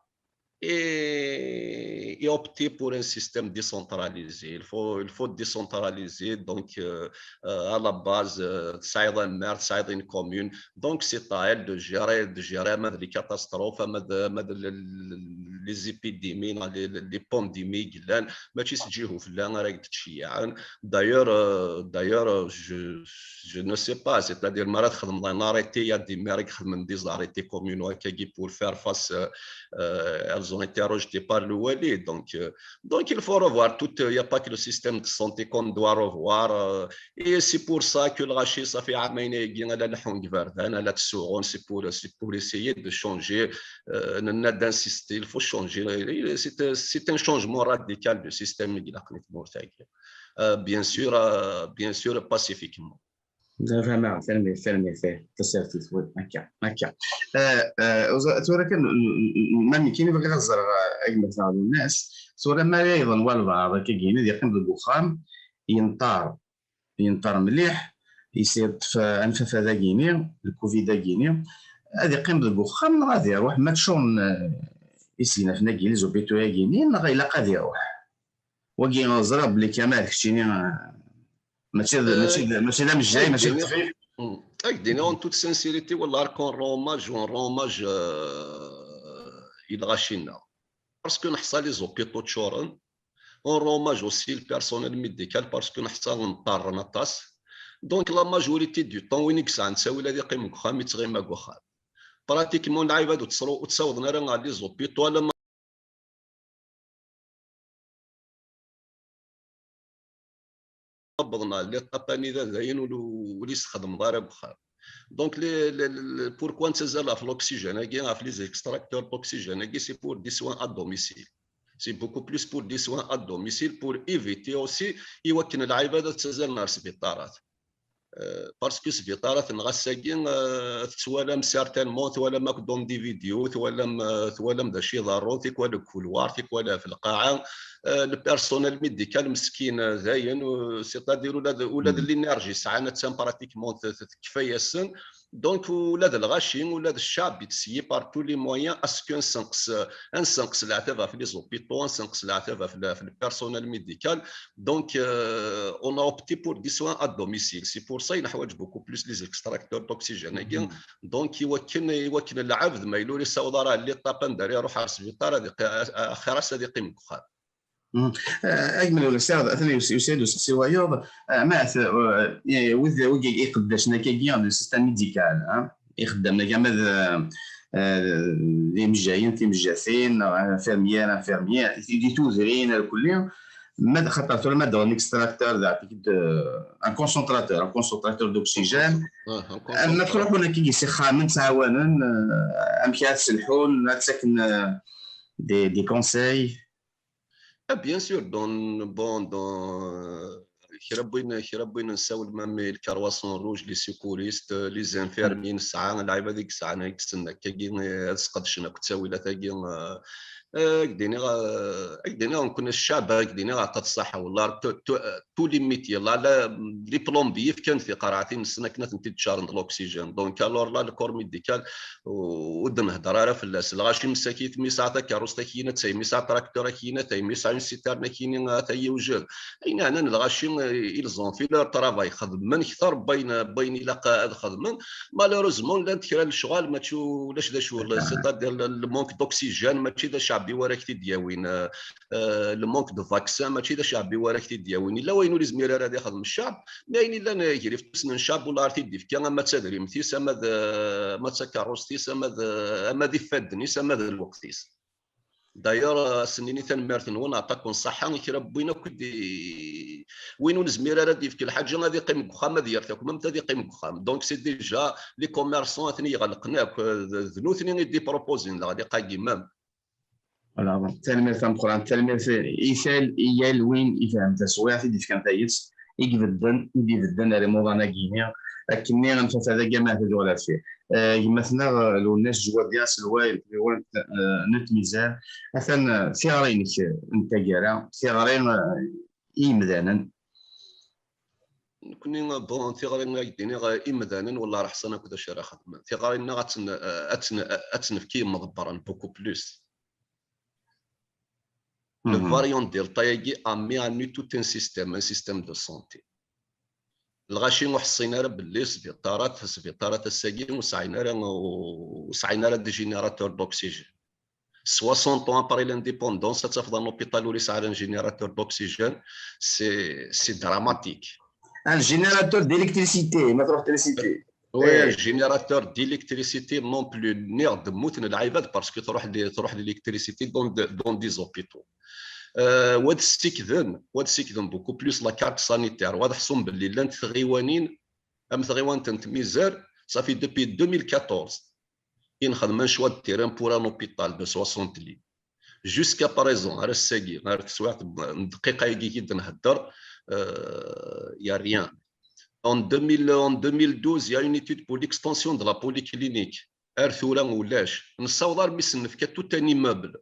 et, et opter pour un système décentralisé. Il faut, il faut décentraliser, donc, euh, euh, à la base, euh, tesɛiḍ un maire, tesɛiḍ une commune, donc c'est à elle de gérer, de gérer ama d les catastrophes, ama d, ama d le, le, les épidémies, les, les pandémies i yellan, mačči s ǧihu fell-a ara k-d-tceyyɛen. D'ailleurs, euh, d'ailleurs, euh, je, je ne sais pas, c'est-à-dire, mi ara txedmeḍ un arrêté, il y a des maires qui xedmen des arrêtés communaux akkagi pour faire face, euh, euh, elles ont été rejetées par le wali. Donc, euh, donc, il faut revoir tout, il n'y a pas que le système de santé qu'on doit revoir, euh, et c'est pour ça que lɣaci, ça fait ɛamayen-agi, ala leḥḥun deg iberdan, ala ttsuɣun, c'est pour, c'est pour essayer de changer, euh, nenna-d d'insister, il faut changer. C'est, c'est un changement radical du système i ilaqen i tmurt-agi. Euh, bien sûr, euh, bien sûr, pacifiquement. Fehmeɣ, tanemmirt, tanemmirt, eh, tasertit, wi, akka, akka. Eh, eh, uẓ-, tura kan, n-, n-, n-, ma nekkini bɣiɣ ad ẓreɣ, eh, agmat neɣ Lwennas, tura ma ara yeḍen walbeɛḍ akkagi, ad yeqqim deg uxxam, yenṭer, yenṭer mliḥ, yesyeṭṭef, eh, anfaf-a dagini, le covid-agini, ad yeqqim deg uxxam neɣ ad iruḥ, ma ččuren, eh, isegnafen-agi, les hôpitaux-agini, neɣ ilaq ad iruḥ? Wagi ẓriɣ belli Kamal keččini, eh, mačči d, mačči d, mačči d amejjay, mačči d ṭṭbib. Hmm. Ad k-d-iniɣ en toute sincérité, wallah, ar qu'on rend hommage, on rend hommage, euh, i lɣaci-nneɣ. Parce que neḥṣa les hôpitaux ččuren, on rend hommage aussi le personnel médical parce que neḥṣa nṭerren aṭas. Donc la majorité du temps, win i yesɛan ttawil ad yeqqim deg uxxam, yettɣima deg uxxam. Pratiquement, lɛibad ur ttṣru-, ur ttawḍen ara ɣer les hôpitaux, alamma wwḍen ɣer l'étape anida dayen ur, ur yesxedmeḍ ara deg uxxam. Donc, les, les, les, pourquoi nettazzal ɣef l'oxygène-agi, ɣef les extracteurs d'oxygène-agi, c'est pour des soins à domicile. C'est beaucoup plus pour des soins à domicile, pour éviter aussi i wakken lɛibad ad ttazzalen ɣer sbiṭarat. Euh, parce que sbiṭarat-nneɣ ass-agi, euh, tettwalam certainement, twalam akk dans des vidéos, twalam, euh, twalam d acu iḍerrun, tikwal deg couloir, tikwal ɣef lqaɛa. Euh, le personnel médical meskin, euh, dayen, euh, c'est-à-dire ula d, ula d l'énergie sɛan attan pratiquement t-, t-, tekfa-yasen. Donc, ula d lɣaci, ula d ccɛeb, il essayait par tous les moyens à ce que nsenqes, ad nsenqes leɛtab ɣef les hôpitaux, ad nsenqes leɛtab ɣef le, ɣef le personnel médical. Donc, euh, on a opté pour des soins à domicile. C'est pour ça i neḥwaǧ beaucoup plus les extracteurs d'oxygène. Donc, i wakken, i wakken lɛebd ma yella ur yessaweḍ ara à l'étape anda ara iruḥ ar sbiṭar, ad iqi-, axir-as ad iqqim deg uxxam. Agmel ula sɛiɣ atan yusa-d useqsi wayeḍ. Ahat wid wigi iqeddacen akkagi du système médical, ixeddamen akka ama d imejjayen, timejjatin, infirmière, infirmière, di tudrin, irkelli, ma d xaṭer tura ma d-ɣen extracteur, d un concentrateur, un concentrateur d'oxygène, ma ttruḥun akkagi s ixxamen, ttɛawanen amek ara t-sselḥun, ad ttaken des, des conseils. Ah, bien sûr, dans, bon, dans, euh, kra n wayen, kra n wayen nessawel même les carroissons rouges, les secouristes, les infirmiers, nesɛa lɛibad i yesɛan, i yessnen akkagi ad sqedcen akk ttawilat-agi, euh, euh, ad k-d-iniɣ, euh, ad k-d-iniɣ, nekkni ccɛeb, ad k-d-iniɣ, aɛṭa ṣṣaḥa, wallah, tous les métiers, la, la, les plombiers fkan tiqerɛatin-nsen akken ad tent-id-ččaren d l'oxygène. Donc, alors là, le corps médical, ur d-nehder ara fell-as. Lɣaci msakit, mi yesɛa takeṛṛust akkin, atay, mi yesɛa traktur akkin, atay, mi yesɛa une citerne akkin, atay yewjed. Ayen yeɛnan lɣaci, ils ont fait leur travail, xedmen kter n wayen, n wayen ilaq ad xedmen. Malheureusement, llant kra n lecɣal, mačči ulac d acu, c'est-à-dire le, le manque d'oxygène, mačči d aceɛbi wara k-t-id-yawin. Euh, le manque de vaccin, mačči d aceɛbi wara k-t-id-yawin. Illa wayen ur izmir ara ad ixdem ccɛeb, mais ayen illan gar iftusen n ccɛeb, ula ar t-id-ifka, ama d tadrimt-is, ama d, ama d takeṛṛust-is, ama d, ama d ifadden-is, ama d lweqt-is. D'ailleurs, euh, ad sen-nini tanemmirt-nwen, aɛṭaken ṣṣaḥa, i kra n win akk i d-, win ur nezmir ara ad d-yefk lḥaǧa, ad iqqim deg uxxam, ad yerr takmamt, ad iqqim deg uxxam. Donc, c'est déjà les commerçants, atni iɣelqen akk, d, d nutni i d-iproposin leɣliq-agi même. Voilà, bon. Tanemmirt tameqqrant, tanemmirt i tal, i yal win ifhem taswiɛt i d-ifkan tayet, i ibedden, i d-ibedden ar imuḍan-agi-ni, akkenni ad nfata d agama ad yuɣal ar deffir. Eh, gma-tneɣ, eh, Lwennas Jwadi, aselway n tɣiwant, eh, n At Mizar, atan, eh, tiɣri-inek, eh, n taggara, tiɣri, eh, i yimdanen. Nekkni, bon, tiɣri ad k-d-iniɣ, eh, imdanen, wallah ar ḥṣan akk d acu ara xedmen. Tiɣri-nneɣ ad tt-n-, eh, ad tt-n-, eh, ad tt-nefk i yimḍebbren, beaucoup plus. Le variant Delta-agi a mis à nu tout un système, un système de santé. Lɣaci ur ḥṣin ara belli sbiṭarat, sbiṭarat ass-agi ur sɛin ara, ur sɛin ara des générateurs d'oxygène. Soixante ans après l'indépendance, ad tafeḍ un hôpital ur yesɛi ara un générateur d'oxygène, c'est, c'est dramatique. Un générateur d'électricité, ma tṛuḥ trisiti. Oui, un générateur d'électricité non plus. Nniɣ-d mmuten lɛibad parce que tṛuḥ l-, tṛuḥ l'électricité dans de, dans des hôpitaux. Euh, wa d ssikden, wa d ssikden beaucoup plus la carte sanitaire, wa d ḥṣun belli llant tɣiwanin, am tɣiwant n Tmizar, ça fait depuis deux mille quatorze i nxedmen choix de terrain pour un hôpital de soixante lits. Jusqu'à présent, ar ass-agi, ar teswiɛt n dqiqa-agi i d-nhedder, euh, y a rien. En deux mille, en deux mille douze, il y a une étude pour l'extension de la polyclinique. Ar tura ulac. Nessaweḍ armi s-nefka tout un immeuble.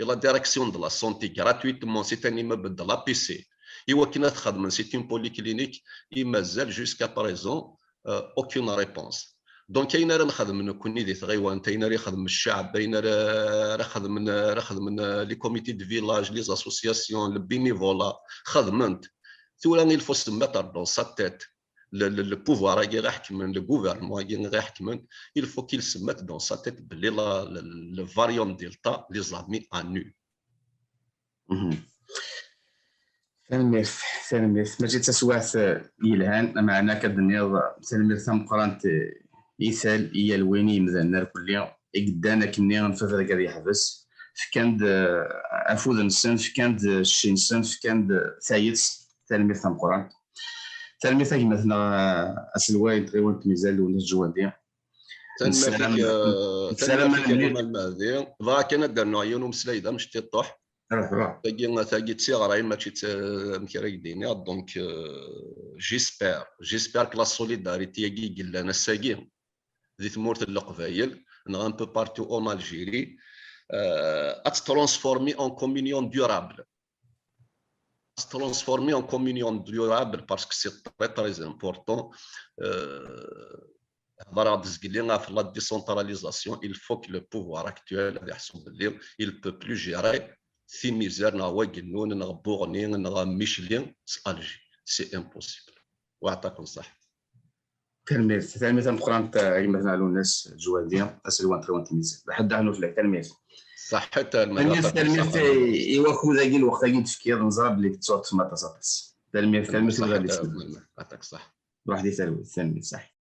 Et la direction de la santé gratuitement, c'est un immeuble de l'A P C. I wakken ad xedmen, c'est une polyclinique, i mazal jusqu'à présent, euh, aucune réponse. Donc, ayen ara nxedm nekkni di tɣiwant, ayen ara ixdem ccɛeb, ayen ara, ara xedmen, ara xedmen, euh, les comités de village, les associations, le bénévolat, xedmen-t. Tura, il faut se mettre dans sa tête. Le, le, le pouvoir-agi i ɣ-iḥekmen, le gouvernement-agi i ɣ-iḥekmen, il faut qu'il se mette dans sa tête belli la, le, le variant Delta les a mis à nu. Tanemmirt, tanemmirt. Mačči d taswiɛt, eh, yelhan, ameɛna akka d-tenniḍ, tanemmirt tameqqrant, eh, i tal, i yal win, i yimdanen irkelli, i yeddan akkenni, nfafad akka ad yeḥbes. Fkan-d, eh, afud-nsen, fkan-d, eh, cci-nsen, fkan-d, eh, tayet. Tanemmirt tameqqrant. Tanemmirt a gma-tneɣ, eh, aselway n tɣiwant n Mizar, Lwennas Jwadi. Tanemmirt-ik, eh, tanemmirt-ik a gma Lmehdi. Bɣiɣ kan ad d-rnuɣ yiwen umeslay d amecṭiṭuḥ. Ruḥ, ruḥ. Tagi, tagi d tiɣri, mačči d ta-, amek ara k-d-iniɣ. Donc, euh, j'espère, j'espère que la solidarité-agi i yellan ass-agi di tmurt n Leqbayel, neɣ un peu partout en Algérie, euh, ad se transformer en communion durable. Se transformer en communion durable parce que c'est très, très important. Euh, Qqareɣ-d zgelli ɣef la décentralisation, il faut que le pouvoir actuel ad iḥsu belli il peut plus gérer timizar neɣ wagennun neɣ buɣni neɣ micli s Alger. C'est impossible. Weɛṭakum ṣṣeḥḥa. Tanemmirt, tanemmirt tameqqrant a gma-tneɣ Lwennas Ǧwadi, aselway n tɣiwant n Mizan. Lḥedd aḥnu fell-ak, tanemmirt. Ṣaḥḥit. Tanemmirt, tanemmirt i wakud-agi, lweqt-agi i d-tefkiḍ, neẓra belli tettwaṭṭfem aṭas aṭas. Tanemmirt, tanemmirt i uɣalis. Yeɛṭik ṣṣeḥḥa. Ruḥ di talwit, tanemmirt, ṣaḥḥit.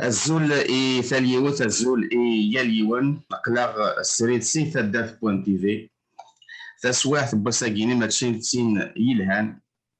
Azul i tal yiwet, azul i yal yiwen. Aql-aɣ srid si taddart point T V. Taswiɛt n wass-agi-ni mačči d tin yelhan,